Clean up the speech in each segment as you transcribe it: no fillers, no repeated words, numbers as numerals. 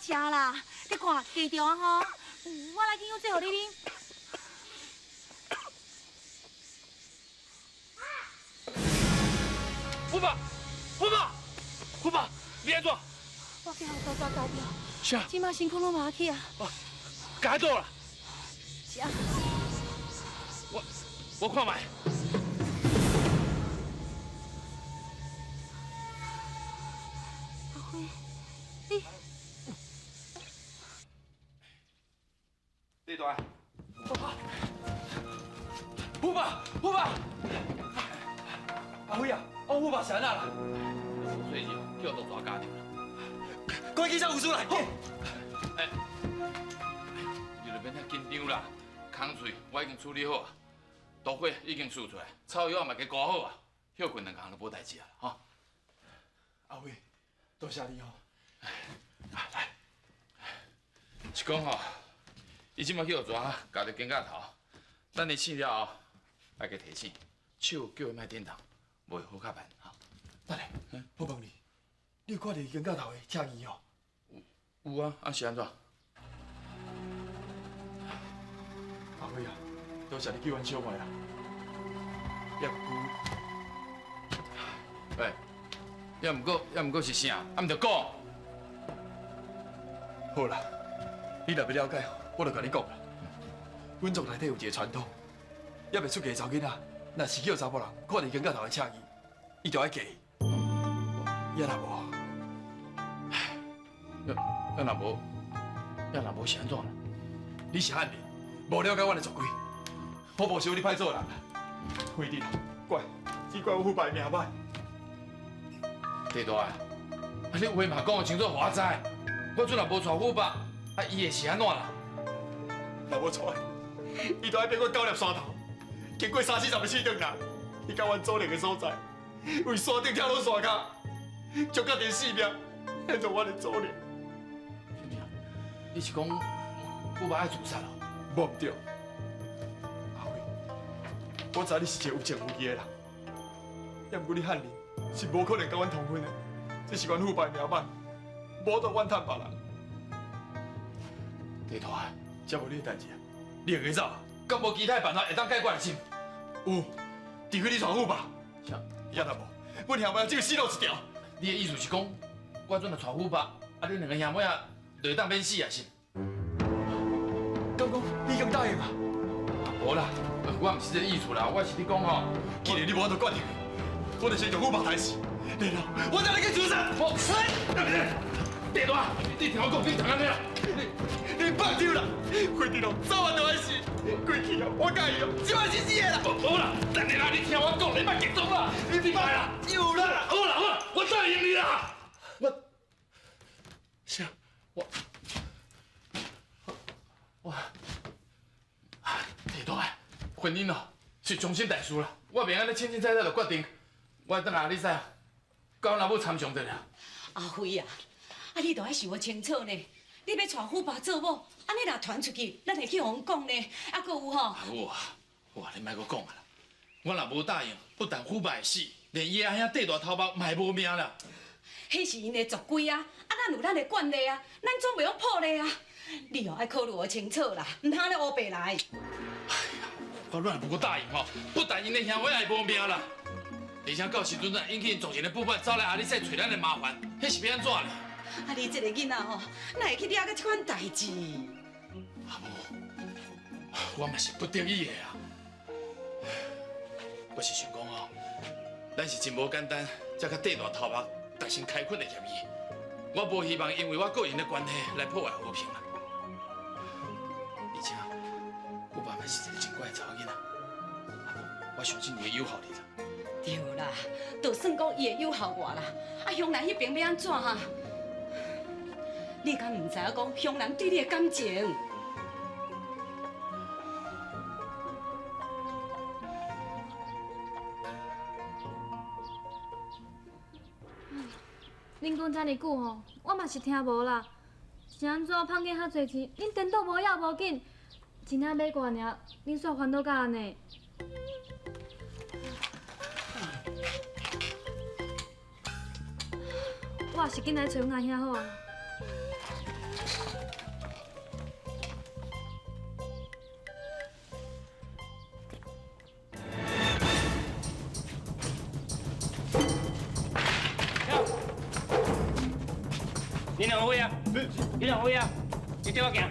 食啦。你看加重啊吼，我来去用水予你啉。虎爸，虎爸，虎爸，你按怎？我去予大抓咬著。啥？这马身躯拢麻去啊！咬倒啦！啥？我看觅。阿辉，你。地大，虎爸，虎爸，阿辉啊，我虎爸是按怎啦？无细心，叫毒蛇咬著啦。赶紧叫护士来。哎，你就免遐紧张啦，空喙我已经处理好啊，毒血已经输出来，草药嘛加敷好啊，歇困两工就无代志啊，吼。阿辉，多谢你哦。来，是讲吼，伊这马去予蛇咬著肩胛头，等伊醒了后，爱加提醒，手叫伊莫振动，无会好较慢哈。等下，我问你，你有看著伊肩胛头的赤印哦？有啊，啊是按怎？阿辉啊，多谢你救阮小妹啦。也毋过，喂，也毋过是啥？啊，毋著讲。好啦，你若欲了解，我就共你讲啦。阮族内底有一个传统，犹未出嫁的查某囡仔，若是叫查埔人看著肩胛头的赤印，伊就爱嫁。也若无，也若无是按怎啦？你是汉人，无了解阮的族规，我无想你歹做人啦。辉弟啦，怪，只怪我父爸命歹。地大，啊你话嘛讲得清楚，予我知。我阵若无娶虎爸，啊伊会是按怎啦？若无娶，伊就爱变过九粒山头，经过三四十个死顿人，去到阮祖灵的所在，为山顶跳落山跤，将家己性命献作阮的祖灵。你是讲虎爸爱自杀咯？无毋对，阿辉，我知你是一个有情有义的人，也毋过你汉人是无可能佮阮通婚的，这是阮父爸的命歹，无得怨叹别人。地大，这无你的代志啊，你会使走啊？敢无其他办法会当解决的是？有，除非你娶虎爸。啥？也若无，阮兄妹只有死路一条。你的意思是讲，我阵若娶虎爸，啊，恁两个兄妹仔就会当免死啊是？敢讲你已经答应啊？无啦，我毋是这个意思啦，我是咧讲吼，既然你无法度决定，我就先将虎爸杀死，然后我再来去自杀。我，地大，你听我讲，你听按呢啦？你放手啦，辉弟咯，早晚都爱死。过去哦，我佮伊哦，这摆是死的啦。无啦，等下啦，你听我讲，你莫激动啦，你莫啦，有啦，好啦好啦，我答应你啦。我，啥？我，地大，婚姻哦是终身大事啦，我袂按呢清清彩彩就决定，我等阿你使，佮阮老母参详一下。阿辉啊，啊你著爱想清楚呢。你欲娶虎爸做某，按呢若传出去，咱会去予人讲呢。啊，阁有吼。阿母啊，哇，你莫阁讲啊啦。我若无答应，不但虎爸会死，连伊阿兄地大头目嘛会无命啦。彼是𪜶的族规啊，啊，咱有咱的惯例啊，咱总袂用破例啊。你哦爱考虑清楚啦，毋通按呢乌白来。哎呀，我若无答应吼，不但𪜶的兄妹会无命啦，而且到时阵啊，引起𪜶族人的不满，走来阿里山揣咱的麻烦，彼是欲按怎咧？啊！你这个囡仔吼，哪会去惹到这款代志？阿母，我嘛是不得已的啊。我是想讲吼，咱是真无简单，才佮地大头目达成开垦的协议。我无希望因为我个人的关系来破坏和平啦。而且，我爸嘛是一个真乖的查某囡仔，阿母，我相信伊会友好你啦。对啦，就算讲伊会友好我啦，啊，香兰彼边欲按怎哈？你敢毋知影讲香兰对你的感情？恁讲遮尔久吼，我嘛是听无啦。是按怎芳见遐济钱，恁颠倒无要无紧，一领买过尔，恁煞烦恼甲按呢？我也是紧来揣阮阿兄好啊。你两位啊？你两位啊？你对我行。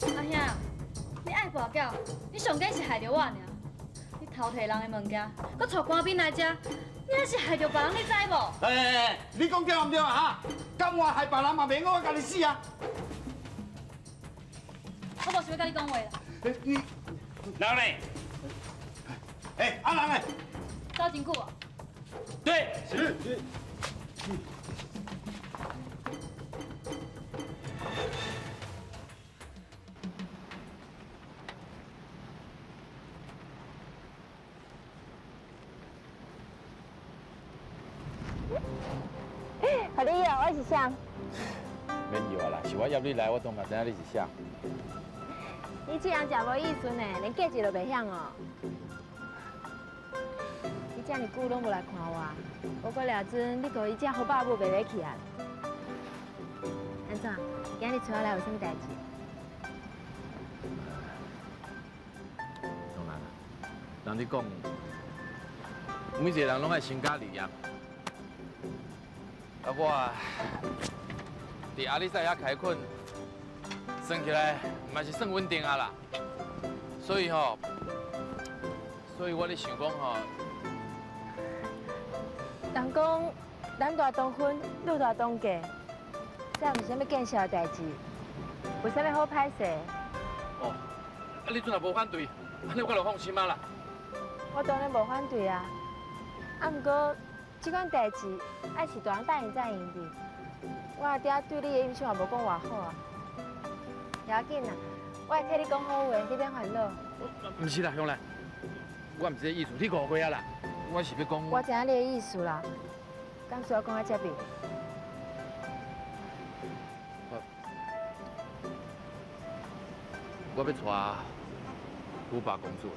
阿兄，你爱跋筊，你上紧是害著我尔。你偷提人的物件，阁带官兵来遮，你还是害著别人，你知无？哎，你讲对毋对啊？哈，甘愿害别人嘛，免我家己死啊！我无想欲佮你讲话啦。你，人呢？哎，啊人呢？走真久啊？对，是。好你哦，我是谁？免摇啊啦，是我约你来，我当嘛知影你是谁。你这人真无意思呢，连价值都袂晓哦。你这么久拢无来看我，不过了阵你讲伊这好爸母袂袂去啊？按怎？今日找我来有啥物代志？当然啦，人咧讲，每一个人拢爱成家立业。啊，我伫阿里山遐开垦，算起来嘛是算稳定啊啦。所以吼，所以我咧想讲吼，人讲男大当婚，女大当嫁，这也毋是啥物见笑的代志，有啥物好歹势？哦，啊你阵若无反对，按呢我就放心啊啦。我当然无反对啊，啊，毋过。这款代志，爱是大人答应才会用的。我阿爹对你的印象也无讲偌好啊。不要紧啦，我会替你讲好话，你免烦恼。毋是啦，香兰，我毋是这意思，你误会啊啦。我是欲讲，我知影你的意思啦，敢需要讲到这边？我欲娶虎爸公主啦。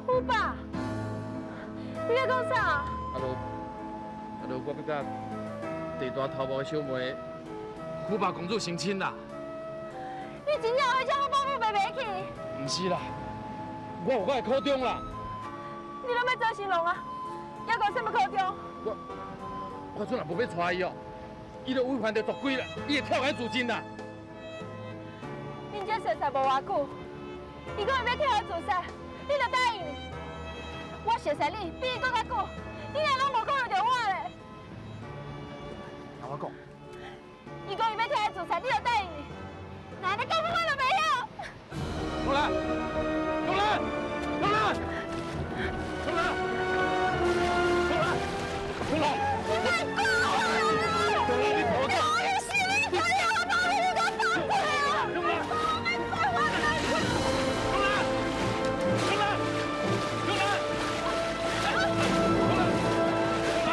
虎爸？你咧讲啥？啊无，我欲佮地大头目的小妹虎爸公主成亲啦。你真正会将我保姆卖袂去？毋是啦，我有我的苦衷啦。你拢欲做新郎啊？犹阁有啥物苦衷？我阵若无欲娶伊哦，伊就违反著族规啦，伊会跳崖自尽啦。恁这熟似无偌久，伊讲伊欲跳崖自杀，你就答应？我熟似你，比伊阁较久，你也拢无考虑著我咧。听我讲，伊讲伊欲跳崖自杀，你就答应？那你根本我就袂晓。香兰，香兰，香兰，香兰，香兰，香兰，你莫讲我啦！香兰，你听我讲。我是你，你我保护你，我放开啊！香兰，我莫管我香兰，香兰，香兰，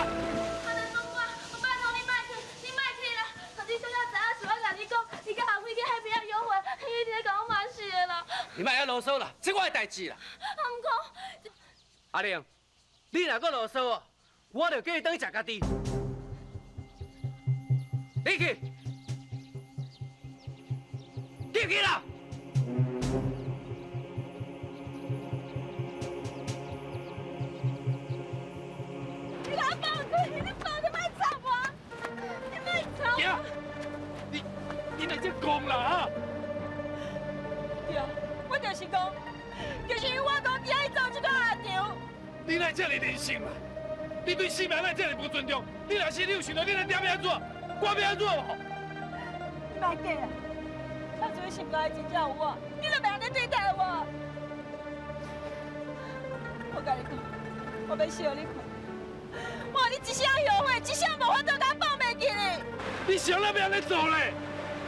阿兰讲我，我拜托你莫去，你莫去啦！你小可知影是我共你讲，你佮阿辉去海边仔约会，伊一直咧共我骂死的啦。你莫遐啰嗦啦，这我的代志啦。啊，毋过，阿玲，你若阁啰嗦哦，我就叫你转去食家己。你去，入去啦！你共我放开！你放你莫插我！你莫插我！你你哪这讲啦啊？对，我就是讲，就是因为我讲，才会做这个下场。你哪这么任性啦？你对生命哪这么无尊重？你若是你有想到你来点要按怎？我欲按怎无？你莫假啊！假如你心内真正有我，你就袂按呢对待我。我共你讲，我欲笑你看，我予你一声后悔，一声无法度共放袂记哩。你想咱欲按呢做咧？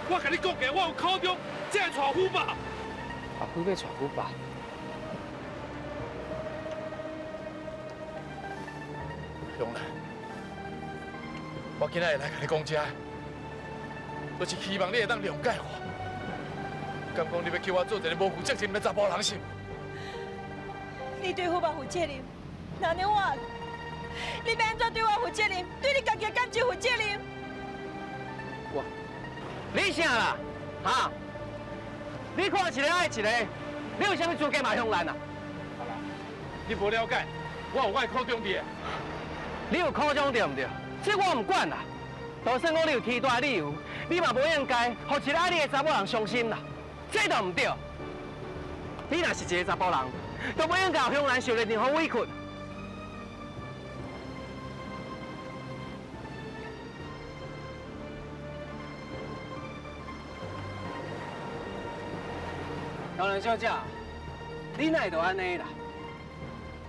我共你讲过，我有苦衷，才会娶虎爸。阿辉欲娶虎爸。香兰，我今仔日来共你讲这，就是希望你会当谅解我。敢讲你欲叫我做一个无负责任的查埔人是？你对虎爸负责任，那呢我，你欲按怎对我负责任？对你家己的感情负责任？我，你啥啦？哈？你看一个爱一个，你有啥物资格骂香兰啊？好啦，你无了解，我有我的苦衷伫。你有苦衷对毋对？这我唔管啦。就算讲你有天大的理由，你嘛无应该，予一个爱你的查某人伤心啦。这就唔对。你若是一个查埔人，就无应该予香兰受了任何委屈。香兰小姐，你哪会就按呢啦？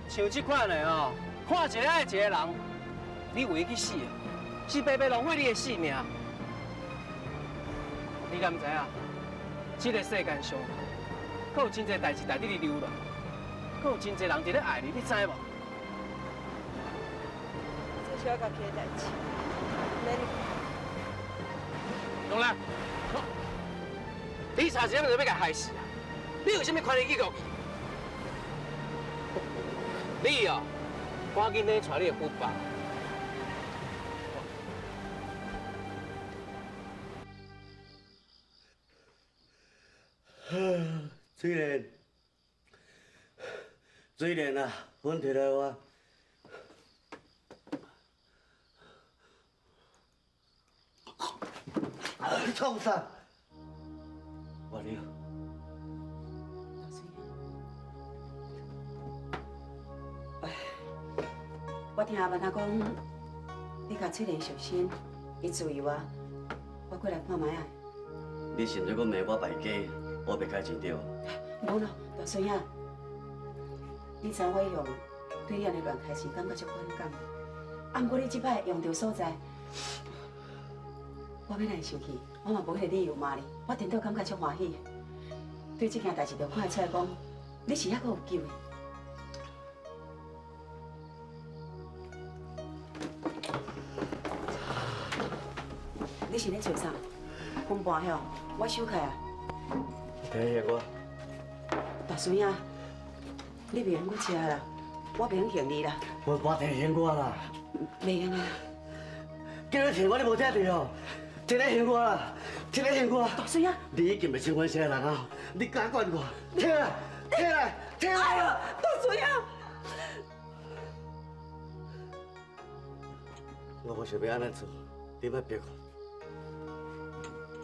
像这款的哦，看一个爱一个人，你为伊去死，是白白浪费你的性命。你敢知影？这个世间上，阁有真济代志值得你留恋，阁有真济人伫咧爱你，你知无？这是我家己的代志，免你管。香兰，你差一点就欲共害死啊！你有啥物权利去告伊？你哦，赶紧去带你的父爸。翠莲，翠莲啊，粉摕来我。你创啥？我了。我听阿曼仔讲，你共翠莲相信，伊自由啊，我过来看觅啊。你现在阁骂我败家，我袂开钱对无？无啦，大孙仔，你知我一向对你按呢乱开钱感觉足反感的，啊，毋过你这摆用著所在，我欲来生气，我嘛无彼个理由骂你，我颠倒感觉足欢喜。对这件代志，就看会出来讲，你是犹阁有救的。你是咧做啥？分盘吼，我收起啊。提醒我。大孙仔，你袂用阁食啦，我袂用嫌你啦。我提醒我啦。袂用啊！叫你提我，你无听著哦。提来还我啦，提来还我。大孙仔，你已经袂像阮啥人啊！你敢管我？提来，提来，提来啊！大孙仔，我无想欲按呢做，你莫逼我。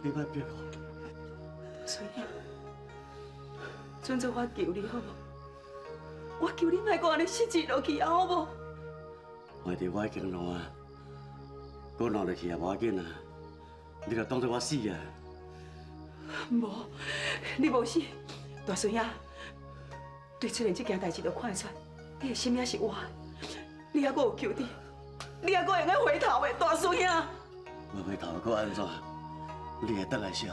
你莫逼我。孙仔，准做我求你好无？我求你莫阁按呢失志落去啊，好无？反正我已经老啊，阁老落去也无要紧啊。你就当作我死啊！无，你无死，大孙仔。对出现这件代志，就看会出，你的心也是活的，你犹阁有救的，你犹阁会用回头的，大孙仔。我回头阁按怎？你会转来笑，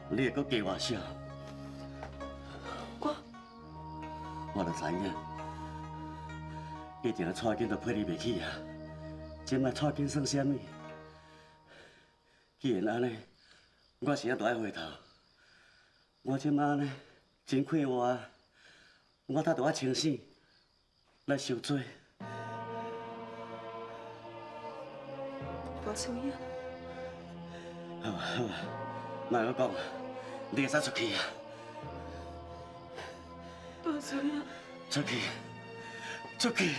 你会阁加我笑。我就知影，以前蔡金都配你袂起啊，这摆蔡金算啥物？既然按呢，我是影就爱回头。我这摆按呢真快活啊，我头拄仔清醒，来受罪。大孙仔。好啊好啊，莫阁讲，你会使出去啊。大孙仔。出去，出去，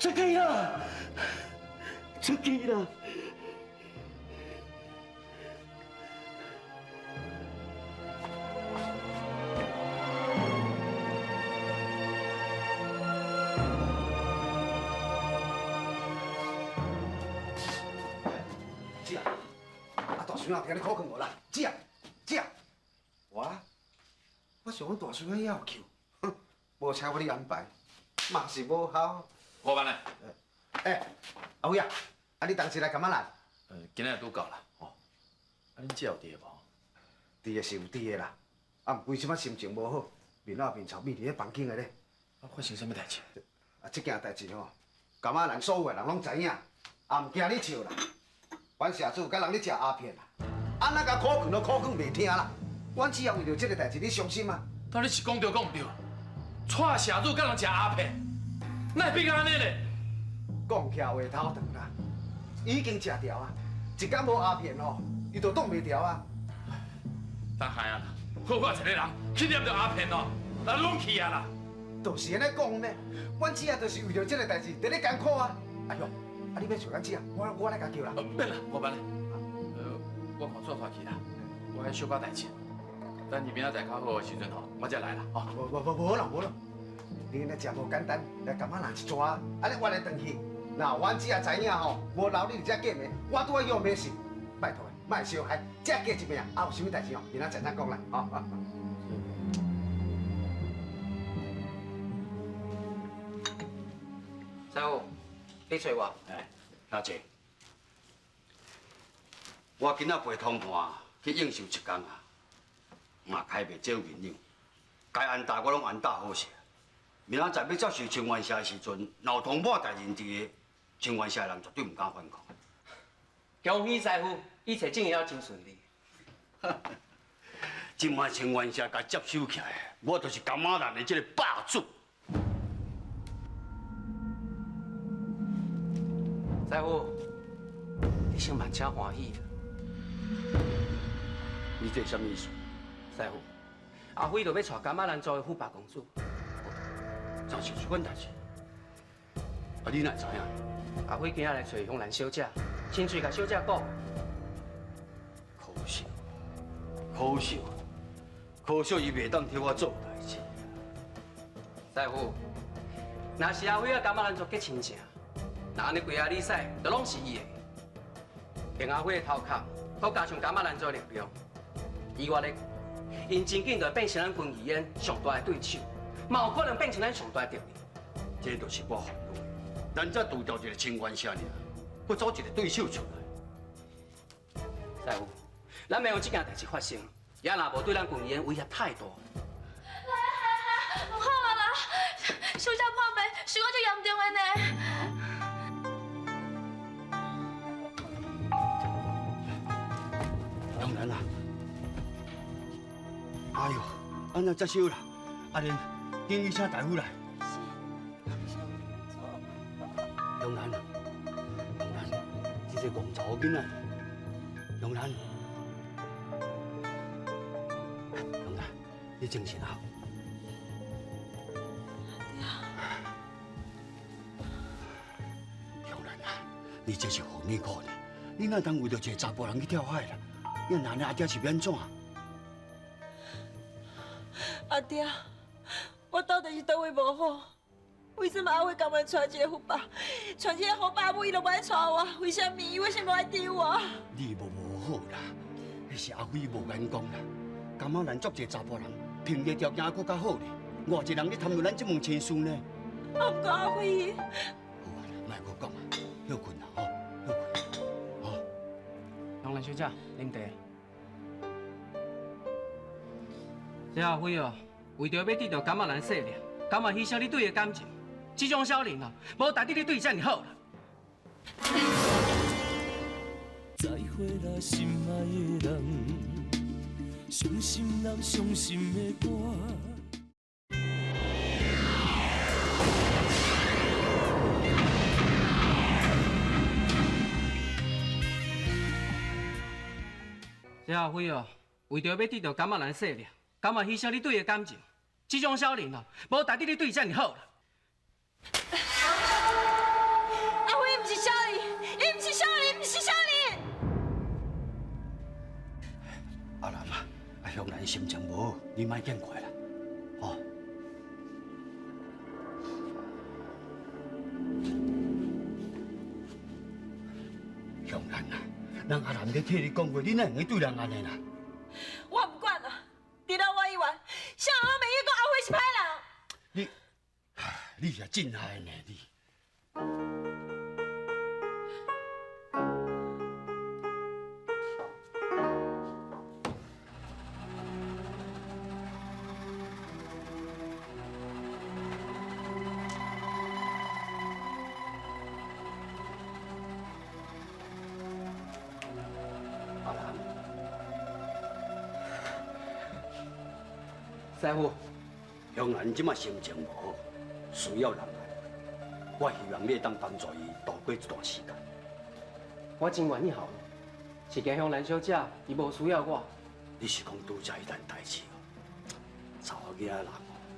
出去啦！出去啦！姐啊，啊大孙仔听你苦劝我啦，姐啊，姐啊，我想讲大孙仔也有救，哼，无请我你安排，嘛是无效。我办来。欸，阿伟啊，啊你当时来干嘛来？今仔日拄到啦，哦。啊，恁姐有伫无？伫的是有伫的啦，啊，毋过这摆心情无好，面仔面臭，覕伫咧房间的咧。啊，发生啥物代志？啊，这件代志吼，柑仔兰所有的人拢知影，也毋惊你笑啦。阮社主佮人咧食鸦片啦，按怎共苦劝都苦劝袂听啦。阮只要为著这个代志，你伤心吗？到底是讲对讲毋对？蔡社主佮人食鸦片，哪会变到按呢咧？讲起来话头长啦，已经食著啊，一工无鸦片吼，伊就挡袂牢啊。等下啊，好我一个人去念著鸦片哦，人拢去啊啦。就是按呢讲呢，阮姊仔就是为著这个代志伫咧艰苦啊。哎哟，啊，你欲找咱姊啊，我來共叫啦。免啦，無辦啦。我看做煞去啦，我還小可代誌，等伊明仔載較好的時陣吼，我才來啦。吼。無啦無啦，你那真無簡單，來共我拿一逝，按呢我來轉去。若阮姊也知影吼，無留你佇遮過暝，我拄仔叫迷信，拜託，莫相害，遮過一暝啊，啊有啥物代誌吼，明仔載再講啦，吼。師傅，你找我？哎，阿姐，我今仔陪通伴去應酬一工啊，嘛開袂少銀兩，該安搭我攏安搭好勢。明仔載欲接受清源社的時陣，若有通伴大人佇個，清源社的人絕對毋敢反抗。恭喜師傅，一切進行了真順利。這擺清源社共接收起來，我就是柑仔蘭的這个霸主。師傅，你先慢請歡喜。你這啥物意思？師傅，阿輝就欲娶柑仔蘭做的富白公主。真是這款代誌？啊，你哪會知影？阿輝今仔來找香蘭小姐，親嘴共小姐講。可惜，可惜，可惜，伊袂當替我做代誌。師傅，若是阿輝佮柑仔蘭做結親情，那按呢規个比賽就攏是伊的。憑阿輝的頭殼，閣加上柑仔蘭族的力量，以我咧，𪜶真緊就會變成咱軍藝院上大的對手，嘛有可能變成咱上大的敵人。這就是我煩惱的。咱才除掉一个清源社爾，閣組一个對手出來。師傅，咱袂予這件代誌發生，也若無對咱軍藝院威脅太大。來來來，毋好啊啦，小姐破病，是講足嚴重的呢。當然啦，哎呦，按怎接收啦？阿蓮，緊去請大夫來。香蘭，香蘭，這個戇查某囡仔，香蘭，香蘭，你精神啊！香蘭啊，你這是何物苦呢？你哪通為著一个查埔人去跳海啦？你若按呢，阿爹是欲按怎？阿爹，我到底是佗位無好？為什麼阿輝甘願娶這個富爸，娶這個好爸母，伊都無愛娶我？為什麼？伊為什麼無愛挃我？你無好啦，彼是阿輝無眼光啦。柑仔蘭足濟查埔人，憑個條件閣較好咧，偌濟人咧貪著咱這門親事呢？啊，毋過阿輝。好啊，莫閣講啊，歇睏啦，吼，歇睏，吼。香蘭小姐，啉茶。這阿輝哦，為著欲得著柑仔蘭勢力，甘願犧牲你對伊的感情，這種小人哦，無值得你對伊遮爾好啦。再會啦，心愛的人，傷心人傷心的歌。這阿輝哦，為著欲得著柑仔蘭勢力，甘願犧牲你對伊的感情，這種小人哦，無值得你對伊遮爾好啦。阿輝毋是小人，伊毋是小人，毋是小人。阿蘭啊，阿香蘭心情無好，你莫見怪啦，吼。香蘭啊，人阿蘭咧替你講話，你哪會用對人按呢啦？我毋管啦，除了我以外，啥人攏袂用講阿輝是歹人。你，你也真害呢你。阿蘭，師傅，香蘭這擺心情無好，需要人愛。我希望你會當幫助伊度過這段時間。我真願意予伊，是驚香蘭小姐伊無需要我。你是講拄才彼單代誌哦？查某囡仔人哦，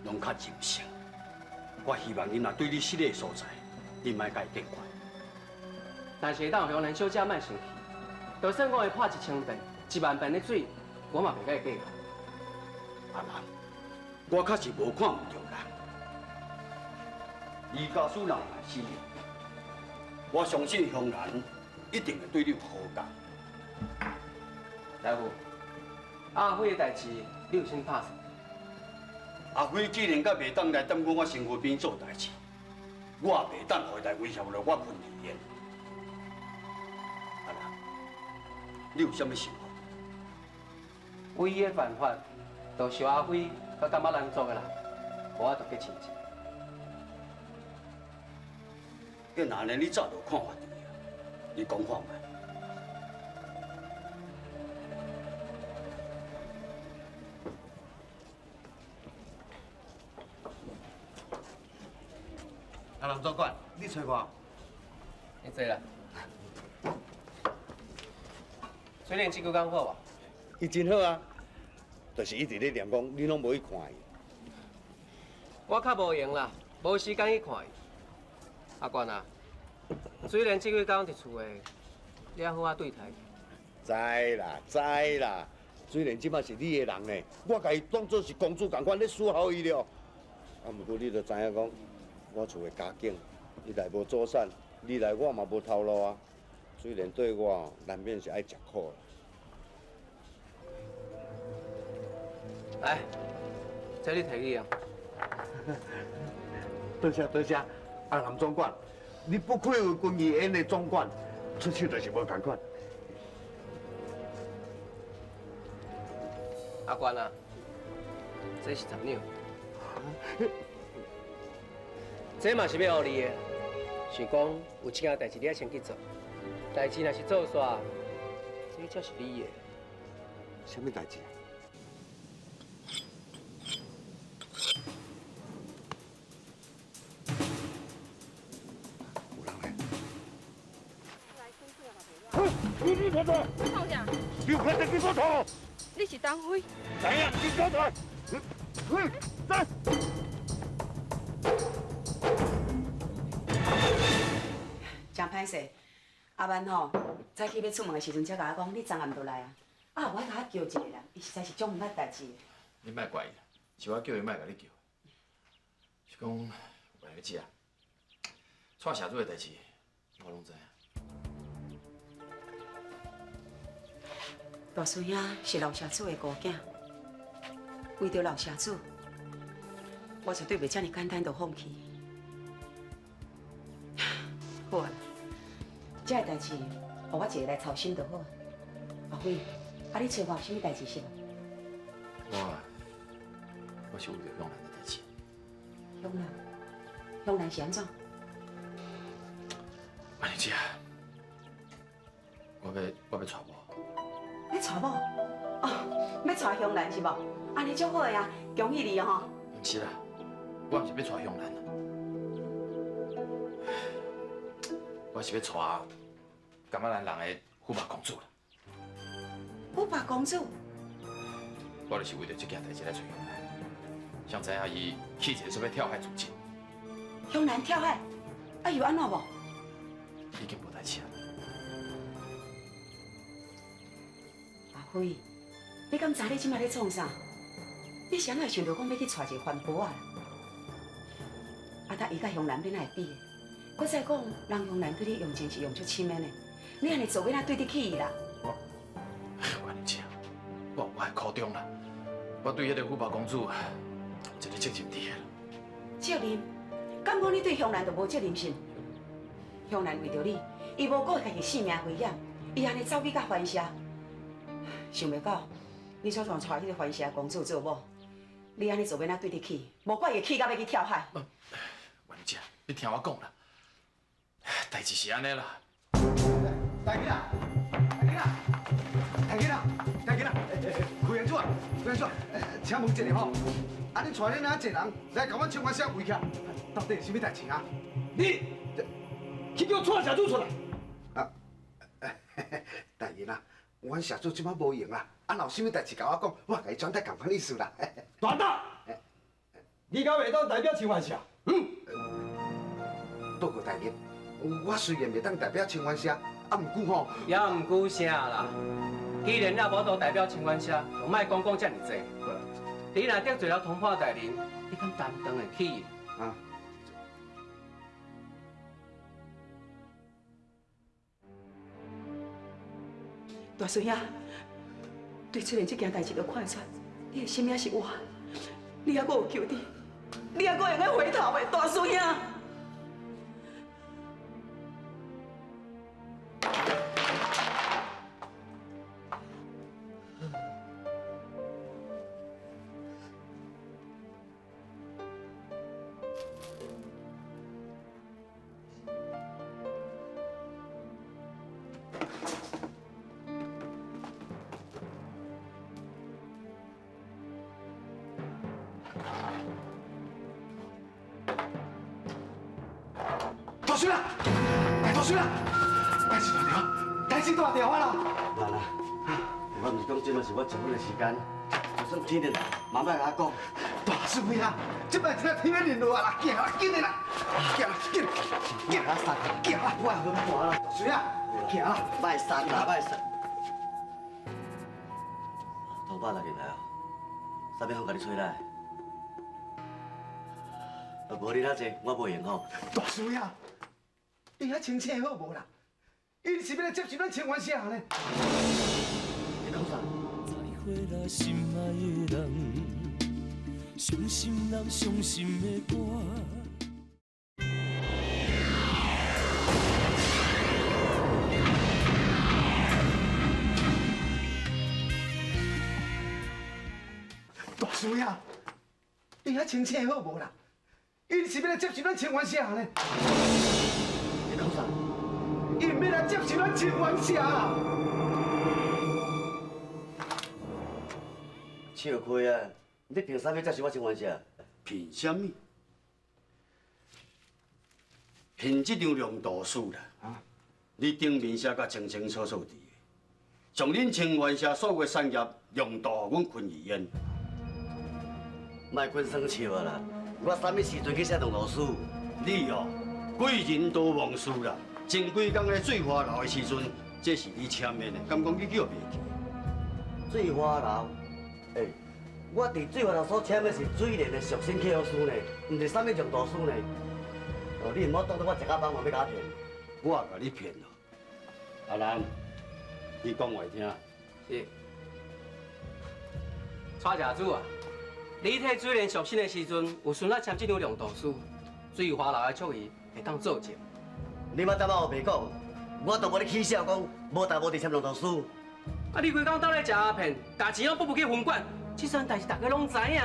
攏較任性。我希望伊若對你失禮的所在，你莫共伊見怪。但是會當予香蘭小姐莫生氣。就算講會破1000遍、1萬遍的水，我嘛袂佮伊計較。阿蘭，我確實無看毋著人。李家師若來死，我相信香蘭一定會對你有好感。大夫，阿輝的代誌，你有啥拍算？阿輝既然閣袂當來踮我身軀邊做代誌，我也袂當予伊來威脅落我昆麗妍。阿蘭，你有啥物想法？唯一的辦法，就是阿輝佮感覺難做的啦，無法度結親戚。既然按呢，你早就看法佇啊，你講看覓？阿林主管，你揣我？你坐啦。水莲這久敢好無？伊真好啊，就是一直咧念講，你攏無去看伊。我較無閒啦，無時間去看伊。阿冠啊，水蓮這幾工佇厝的，你愛好好對待伊。知啦知啦，水蓮這擺是你的人呢，我共伊當做是公主仝款咧伺候伊了。啊，毋過你著知影講，我厝的家境，伊來無祖產，你來我嘛無頭路啊。水蓮對我難免是愛食苦啦。來，這你提去啊。多謝多謝，阿林總管，你不愧為軍醫院的總管，出手就是無仝款。阿冠啊，這是10兩，這嘛是欲予你的。想講有這件代誌，你愛先去做。代誌若是做煞，這才是你的。啥物代誌？你创啥？你快点给我头！你是党辉？来呀，你给我头！来。真歹势，阿万吼，早起欲出门的时阵才共我讲，你昨暗就来啊。啊，我共叫一个人，伊实在是足毋捌代志的。你莫怪伊啦，是我叫伊莫共你叫。是讲，万小姐啊，蔡社主的代志，我攏知影。大孙兄是老社主的姑囝，为著老社主，我绝对袂遮尔简单就放弃。好啊，这个代志，予我一个来操心就好。阿辉，啊，你揣我有啥物代志是无？我是为著香兰的代志。香兰，香兰是按怎？万小姐，我欲娶某。欲娶某？哦，欲娶香兰是无？按呢足好的啊，恭喜你哦！毋是啦，我毋是欲娶香兰，我是欲娶感觉咱人的驸马公主啦。驸马公主？我就是为著这件代志来揣香兰，想知影伊去一个说欲跳海自尽。香兰跳海，啊又按怎无？已经无代志啊。阿辉，你敢知你这摆咧创啥？你是按怎会想著讲欲去娶一个番婆仔啦？啊，搭伊佮香兰欲哪会比的？阁再讲，人香兰对你用情是用足深的呢，你按呢做，欲哪对得起伊啦？我按呢讲，我有我的苦衷啦。我对彼个驸马公主有一个责任伫啦。责任？敢讲你对香兰就无责任心？香兰为著你，伊无顾家己性命危险，伊按呢走去佮番社，想袂到你煞煞娶彼个番社公主做某，你按呢做欲哪对得起？无怪伊会气到欲去跳海。万姐，你听我讲啦，代志是按呢啦。大囡仔，大囡仔，大囡仔，大囡仔，开元主啊，开元主，请问一下吼，啊，你带恁遐济人来共阮清源社围起来，到底是啥物代志啊？你去叫蔡社主出来。啊，大人啊，阮社主这摆无闲啦，啊，若有啥物代志共我讲，我共伊转达仝款意思啦。大胆，你敢袂当代表清源社？嗯。报告大人，我雖然袂當代表清源社，啊，毋過吼，也毋過啥啦。既然你無法代表清源社，就莫講講遮爾濟。你若得罪了通判大人，你敢擔當會起？啊？大孫仔，對出現這件代誌就看會出，你的心也是活，你猶閣有救的，你猶閣會用回頭的，大孫兄。大孙啊，大孙啊，代志大条，代志大条啊啦！慢啊，我毋是讲这马是我结婚的时间，就算天热，嘛莫共我讲。大孙啊，这摆真天要淋落啊啦，行啦，紧的啦，行啦，紧，行啦，行啦，我会分盘啦。大孙啊，行啦，莫送啦，莫送。头爸来入来哦，啥物好共你吹来？无你遐济，我无闲吼。大孙啊！你遐清醒好无啦？伊是欲来接受咱清源社呢？你讲啥？再会啦，心爱的人，伤心人伤心的歌。大师啊，你遐清醒好无啦？伊是欲来接受咱清源社呢？你讲啥？伊欲来接受咱清源社。笑亏啊！你凭啥物接受我清源社？凭啥物？凭这张量度书啦。啊！你顶面写甲清清楚楚伫的，将恁清源社所有的产业让渡予阮昆玉烟。莫滚耍笑啊啦！我啥物时阵去写量度书？你哦，贵人多忘事啦。前几工咧水花楼的时阵，这是你签的呢，敢讲你叫袂记？水花楼，欸，我伫水花楼所签的是水莲的属性契约书呢，毋是啥物量度书呢。哦，你毋好当作我食到饱嘛欲共我骗。我也共你骗咯。阿兰，你讲话听。是。蔡社主啊，你替水莲赎身的时阵，有孙仔签这张量度书，水花楼的祝仪会当作证。你莫踮仔乌白讲，我都无咧起笑讲无代无志签量度书。啊！你规工斗咧食鸦片，共钱拢拨不去分管，这桩代志大家拢知影。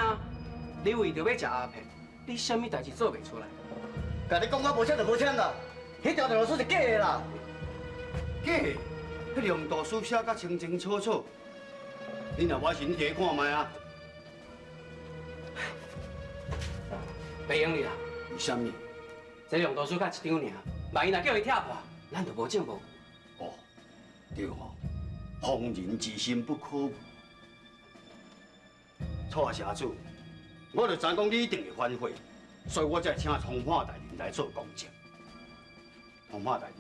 你为著欲食鸦片，你啥物代志做袂出来？共你讲我无签就无签啦，彼条量度书是假的啦。假的？彼量度书写甲清清楚楚，你若无信，你摕看觅啊。袂用哩啦。为啥物？这量度书才一张尔，万一若叫伊拆破，咱就无证无。哦，对吼。防人之心不可无。蔡社主，我就知讲你一定会反悔，所以我才请通判大人来做公证。通判大人，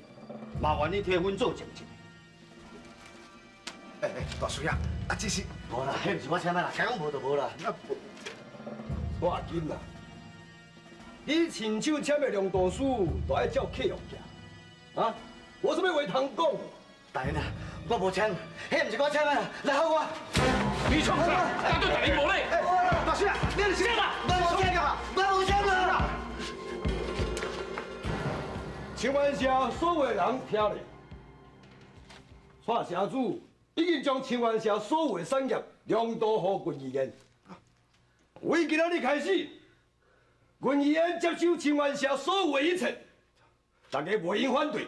麻烦你替阮做证一下。欸欸，大叔啊，啊这是无啦，彼毋是我签的啦，讲无就无啦。啊，无要紧啦。你亲手签的量度书，都爱照契约行。啊，无啥物话通讲。大人啊，我无签，彼毋是我签的，来好我。你创啥？敢对大人无礼？大叔啊，你是啥啦？我无签啊，我无签啊！清源社所有的人听咧，蔡社主已经将清源社所有的产业让渡予军医院。为今仔日开始，军医院接手清源社所有的一切，大家袂用反对。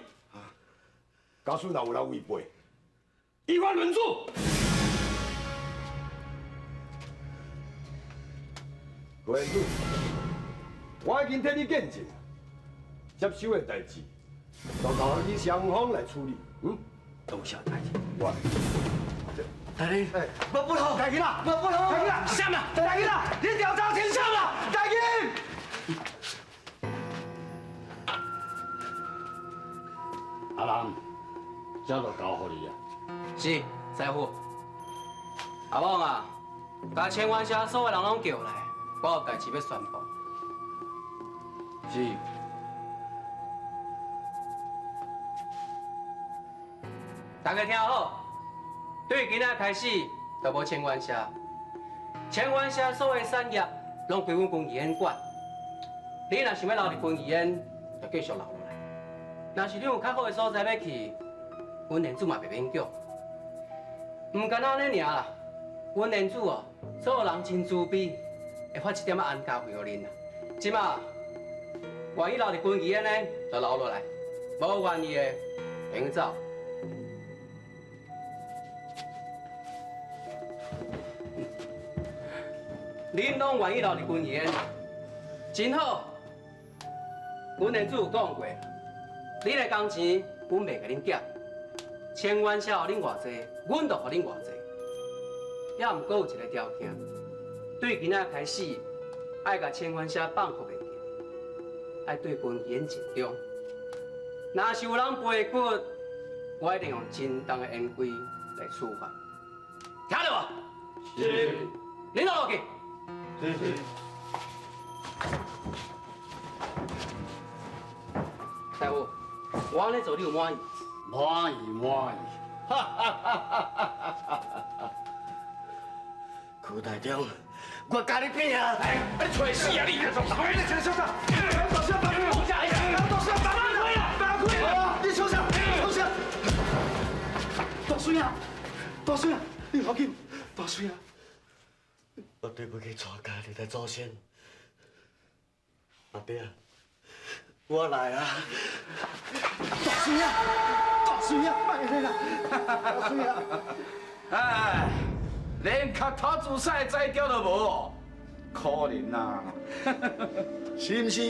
假使若有人违背，依法论处。郭院长，我已经替你见证，接手的代志，就交予你双方来处理。嗯，多谢大人。我，大人，我不好，大人啦，我不好，大人啦，啥嘛？大人啦，你调查清楚啦，大人。阿南，這就交予你啊。是，師傅。阿旺啊，共清源社所有人攏叫來，我有代誌欲宣布。是。大家聽好，對今仔開始就無清源社，清源社所有產業攏歸阮軍醫院管。你若想欲留佇軍醫院，就繼續留落來；若是你有較好的所在欲去，阮連主嘛袂勉強。毋干焦按呢爾啦，阮連主哦，所有人真慈悲，會發一點仔安家費予恁啦。這馬願意留佇軍醫院的，就留落來；無願意的，會用走。恁攏願意留佇軍醫院，真好。阮連主有講過，恁的工錢，阮袂共恁減。清源社予恁偌濟，阮就予恁偌濟。也毋過有一個條件，對今仔開始，愛共清源社放予袂記，愛對軍醫院盡忠。若是有人背骨，我一定用真重的嚴規來處罰。聽著無？是。恁攏落去。是是。大夫，我按呢做你有滿意？滿意滿意。哈哈哈哈哈！柯大中，我共你拼啊！哎，你揣死啊你！你穿啥？大声，大声，大开啊！大开啊！你创啥？创啥？大水啊！大水啊！你莫紧，大水啊！我對不起蔡家你的祖先，阿爹啊，我來啊！大水啊！大水啊！莫咧啦！大水啊！哎，連磕頭自殺的才調都無哦，可憐啊！是毋是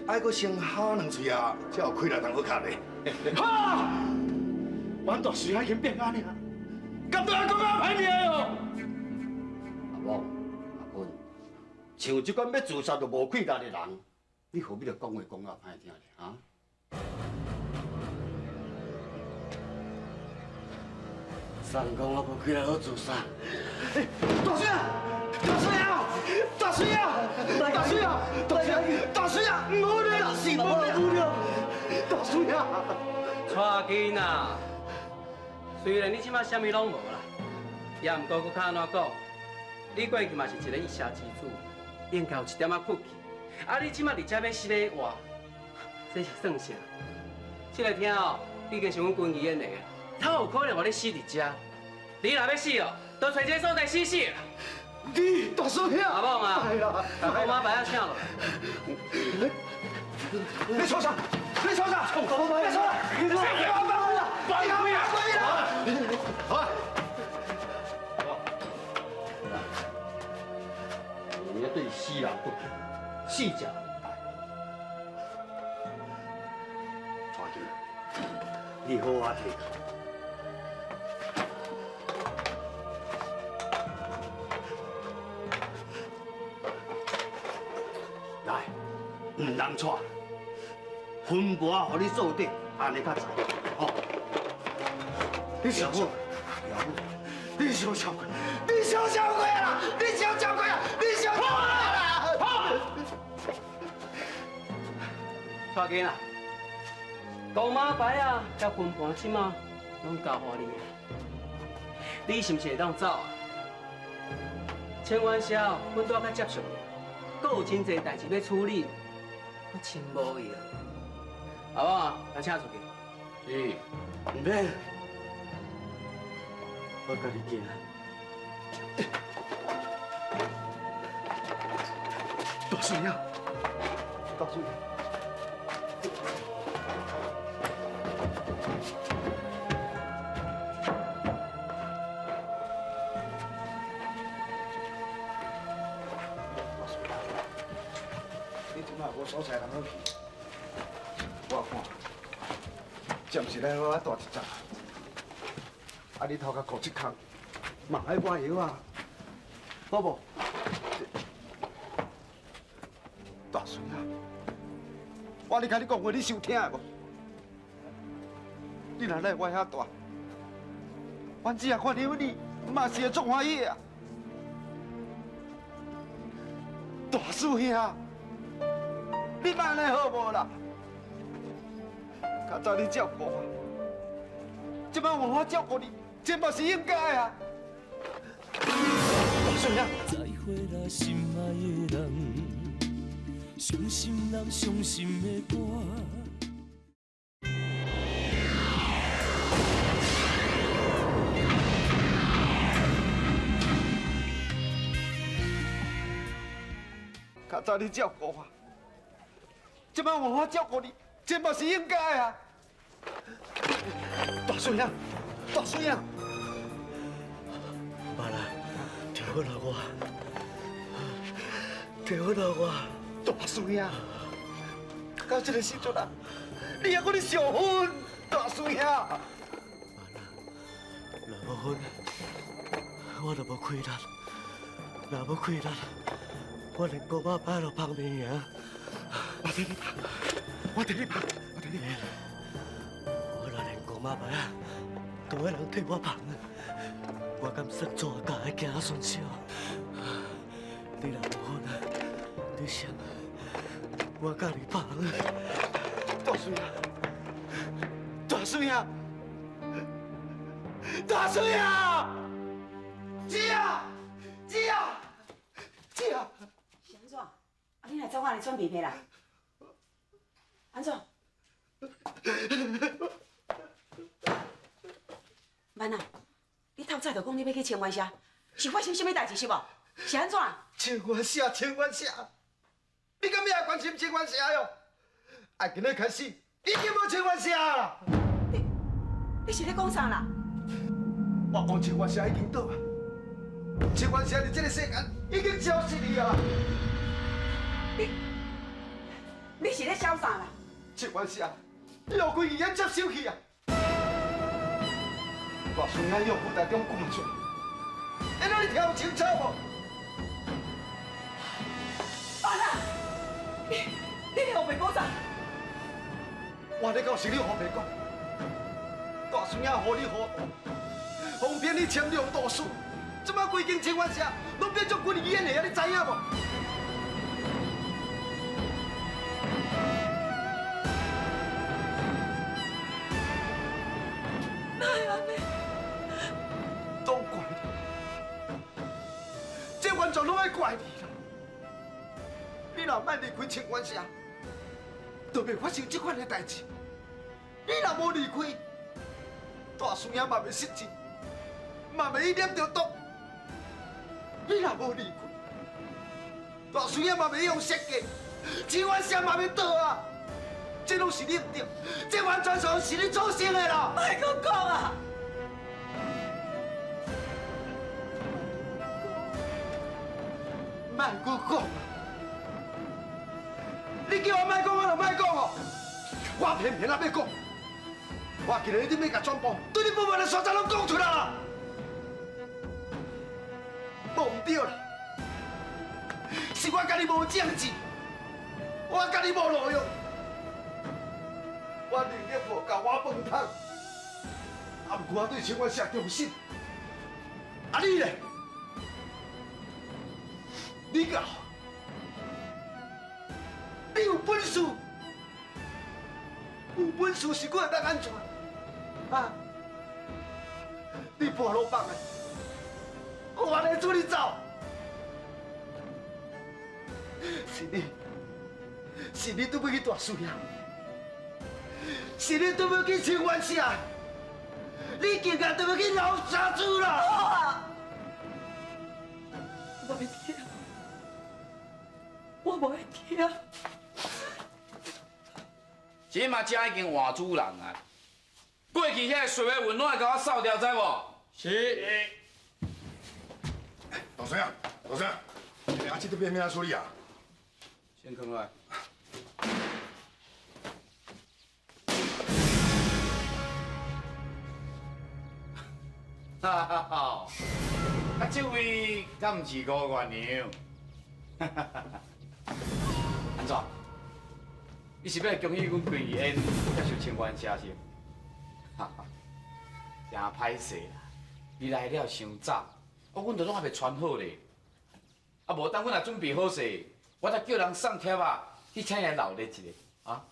愛閣先哈兩喙啊，才有氣力通好磕咧？哈！阮大水已經變按呢啊，敢對我講啊歹命哦！阿旺。像這款欲自殺都無氣力的人，你何必著講話講甲歹聽咧？哈？啥人講我無氣力好自殺？大水啊！大水啊！大水啊！大水啊！大水啊！大水啊！唔好咧！唔好咧！大水啊！蔡金啊，雖然你這馬啥物攏無啦，也毋過閣較按怎講，你過去嘛是一個一社之主。應該有一點仔骨氣，啊！你這馬佇遮欲死欲活，這是算啥？這个厅哦，已經是阮軍醫院的，哪有可能予你死佇遮？你若欲死哦，就揣一个所在死死啦。你大叔兄，阿旺啊，共妈牌仔请落来。你创啥？你创啥？你创啥？你创啥？放开啊！好啊。你對死人不敬，死者為大。蔡金，你好好提。來，毋通错，分盘予你做底，按呢较知。吼，你想好，你想超过，你想超过啦！你想超过啊！你想超过啦！好，蔡金啊，公妈牌啊，佮分盘这马攏交予你啊，你是毋是会当走啊？清源社，阮拄仔佮接触，阁有真济代誌欲處理，我真無閒。阿旺啊，共請出去。是，毋免，我家己行。大水啊！大水！大水啊！你這擺無所在通好去，我看，暫時來我蹛一陣，啊，你頭殼顧這空，嘛愛抹藥啊，好無？大孫啊，我咧共你講話，你收聽無？你若来我遐大，阮只要看到你，嘛是会足欢喜的啊。大师兄，你莫按呢好无啦？较早你照顾我，这摆换我照顾你，这嘛是应该啊。大师兄。再会啦，心爱的人，伤心人伤心的歌。较早你照顾我，这摆换我照顾你，这嘛是应该啊。大师兄，大师兄，妈啦，退婚予我，退婚予我。大师兄，到这个时阵啊，你还阁咧想分？大师兄，妈啦，若无分，我就无气力；若无气力，我连姑妈摆都放袂赢。我替你放，我替你放，我替你放。我若连姑妈摆啊，都有人替我放，我敢算怎教的子孙少？你若无分，你想我教你放？大师兄，大师兄，大师兄，姐啊，姐啊，姐啊！是按怎？啊，你来走按呢喘鼻鼻啦？按怎？万啊，你透早就讲你欲去清源社，是发生啥物代志是无？是按怎？清源社，清源社，你敢欲关心清源社哟？啊，今日开始已经无清源社啦。你是咧讲啥啦？我讲清源社已经倒啊，清源社伫这个世间已经消失去啊。你是咧痟啥啦？清源社，予规语言接收去啊！大孙仔用舞台中赶出来，会让你听有清楚无？爸啦，你咧胡白讲啥？我咧到是你胡白讲，大孙仔予你糊涂，方便你签两道书，这摆规间清源社拢变做军医院的啊！你知影无？哪会按呢？都怪你，这完全拢爱怪你啦！你若莫离开清源社，就袂发生这款的代志。你若无离开，大师兄嘛袂失智，嘛袂去染著毒。你若无离开，大师兄嘛袂用设计，清源社嘛袂倒啊！这拢是你毋对，这完全是你造成的啦！莫阁讲啊！莫阁讲啊！你叫我莫讲，我就莫讲哦。我偏偏仔欲讲，我今日一定欲共全部对你不满的所在拢讲出来啦！无毋对啦，是我家己无正志，我家己无路用。我能力无够，我饭桶，啊，毋过我对清源社忠心。啊，你咧？你够？你有本事？有本事是阁会当按怎？啊？你半路放的，我原来处你走。是你，是你拄欲去大师兄。是你拄欲去清源社，你竟然拄欲去老沙子啦！好啊，我欲听，我无爱听。这马遮已经换主人啊！过去遐个岁月温暖会共我扫掉，知无？是。老孙啊，老孙，啊，这个欲按怎处理啊？先囥落来。哈哈哈！啊，这位敢毋是吴月娘？哈哈哈！按怎？你是欲恭喜阮归燕接受清源社是？真歹势啦，你來了傷早，哦，阮都攏還袂傳好咧。啊，無等阮若準備好勢，我才叫人送帖仔去請伊來鬧熱一下，啊。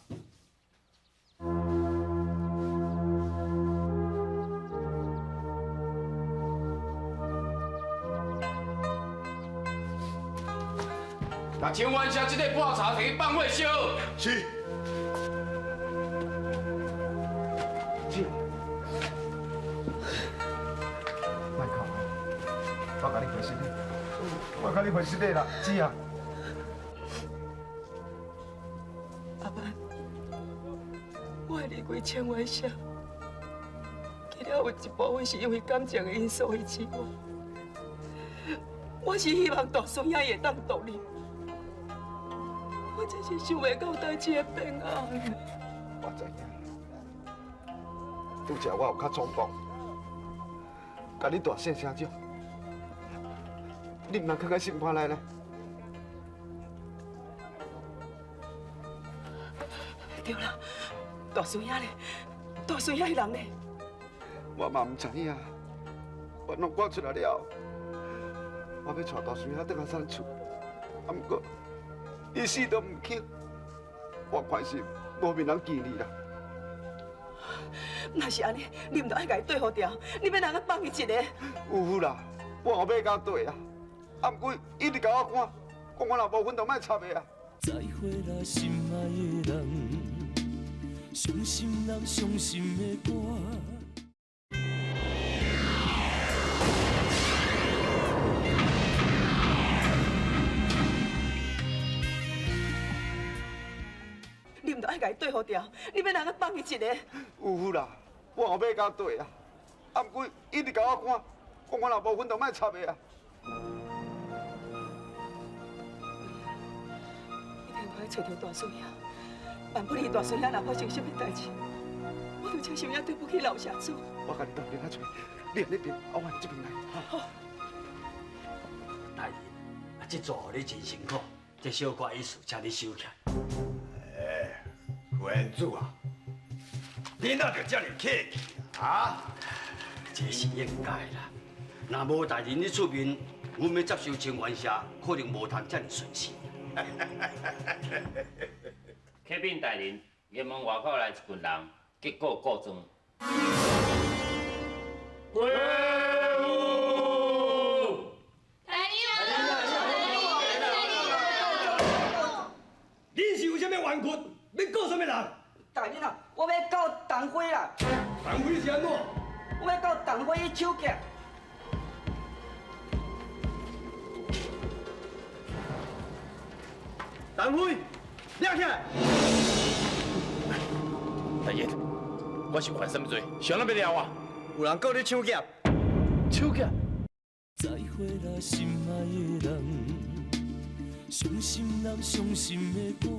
把清源社這个破茶提去放火燒。是。姐，莫哭，我共你赔失礼，我共你赔失礼啦，姊啊。阿曼，我离开清源社，其实有一部分是因为感情的因素之外，我是希望大孙仔会当独立。我真是想袂到代志会变按呢。我知影，拄才我有较冲动，共你大声声讲，你毋通囥在心肝内咧。对啦，大孙仔咧，大孙仔彼人咧？我嘛毋知影，我拢赶出来了，我欲带大孙仔转来咱厝，啊，毋过。伊死都毋肯，我看是无面通见你啦。若是按呢，你毋著爱共伊对付掉，你欲通怎放伊一个？有啦，我后尾共对啊，啊，毋过伊一直共我赶，讲我若无分就莫插伊啊。再会啦，心爱的人，伤心人伤心的歌。你毋著爱共伊对付掉，你欲通怎放伊一个？有啦，我后尾共对啊，啊，毋过伊一直共我赶，讲我若无分就莫插伊啊。一定爱揣著大孙仔，万不利大孙仔若发生啥物代志，我就真心也对不起老社主。我共你斗阵仔揣，你佇那边，啊，我佇这边来。好。大人，啊，这做予你真辛苦，这小可意思，请你收起来。胡彦祖啊，你哪就这么客气啊？这是应该啦。若无大人你出面，阮欲接收清源社，可能无通这么顺势。启禀大人，衙门外口来一群人，结果告状。归户。大人，你是有啥物冤屈？欲告啥物人？大人啊，我欲告陈辉啦。陈辉是按怎？我欲告陈辉伊手劫。陈辉，抓起来！大人，我是犯什么罪？谁人欲抓我？有人告你抢劫。抢劫？再会啦，心爱的人，伤心人伤心的歌。